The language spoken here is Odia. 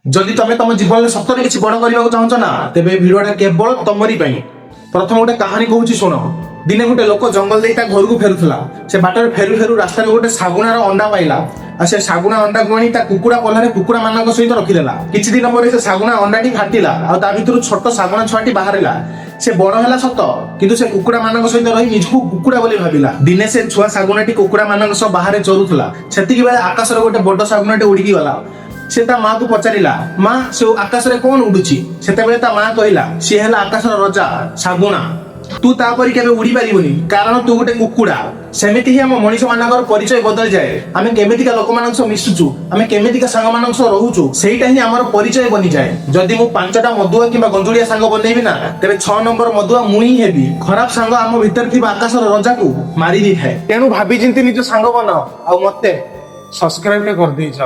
ଯଦି ତମେ ତମ ଜୀବନରେ ସତରେ କିଛି ବଡ କରିବାକୁ ଚାହୁଁଛ ନା, ତେବେ ଏ ଭିଡିଓଟା କେବଳ ତମରି ପାଇଁ। ପ୍ରଥମ ଗୋଟେ କାହାଣୀ କହୁଛି, ଶୁଣ। ଦିନେ ଗୋଟେ ଲୋକ ଜଙ୍ଗଲ ଦେଇ ତା ଘରକୁ ଫେରୁଥିଲା। ସେ ବାଟରେ ଫେରୁ ଫେରୁ ରାସ୍ତାରେ ଗୋଟେ ଶାଗୁଣାର ଅଣ୍ଡା ପାଇଲା। ଆଉ ସେ ଶାଗୁଣା ଅଣ୍ଡାକୁ ଆଣି ତା କୁକୁଡ଼ା ପଲାରେ କୁକୁଡ଼ା ମାନଙ୍କ ସହିତ ରଖିଦେଲା। କିଛି ଦିନ ପରେ ସେ ଶାଗୁଣା ଅଣ୍ଡାଟି ଫାଟିଲା ଆଉ ତା ଭିତରୁ ଛୋଟ ଶାଗୁଣା ଛୁଆଟି ବାହାରିଲା। ସେ ବଡ ହେଲା ସତ, କିନ୍ତୁ ସେ କୁକୁଡ଼ା ମାନଙ୍କ ସହିତ ରହି ନିଜକୁ କୁକୁଡ଼ା ବୋଲି ଭାବିଲା। ଦିନେ ସେ ଛୁଆ ଶାଗୁଣାଟି କୁକୁଡ଼ା ମାନଙ୍କ ସହ ବାହାରେ ଚରୁଥିଲା। ସେତିକି ବେଳେ ଆକାଶରେ ଗୋଟେ ବଡ ଶାଗୁଣାଟି ଉଡ଼ିକି ଗଲା। ସେ ତା ମାକୁ ପଚାରିଲା, "ମା, ସେ ଆକାଶରେ କଣ ଉଡୁଛି?" ସେତେବେଳେ ତା ମା କହିଲା, "ସିଏ ହେଲା ଆକାଶର ରଜା ଶାଗୁଣା। ତୁ ତା ପରି କେବେ ଉଡି ପାରିବୁନି, କାରଣ ତୁ ଗୋଟେ କୁକୁଡ଼ା।" ସେମିତି ହିଁ ଆମ ମଣିଷ ମାନଙ୍କର ପରିଚୟ ବଦଳିଯାଏ। ଆମେ କେମିତିକା ଲୋକମାନଙ୍କ ସହ ମିଶୁଛୁ, ଆମେ କେମିତିକା ସାଙ୍ଗମାନଙ୍କ ସହ ରହୁଛୁ, ସେଇଟା ହିଁ ଆମର ପରିଚୟ ବନିଯାଏ। ଯଦି ମୁଁ ପାଞ୍ଚଟା ମଦୁଆ କିମ୍ବା ଗଞ୍ଜୁଳିଆ ସାଙ୍ଗ ବନେଇବି ନା, ତେବେ 6 ନମ୍ବର ମଦୁଆ ମୁଁ ହିଁ ହେବି। ଖରାପ ସାଙ୍ଗ ଆମ ଭିତରେ ଥିବା ଆକାଶର ରଜାକୁ ମାରି ଦେଇଥାଏ। ତେଣୁ ଭାବି ଚିନ୍ତି ନିଜ ସାଙ୍ଗ ବନାଅ ଆଉ ମତେ ସବସ୍କ୍ରାଇବ କରିଦେଇଛ।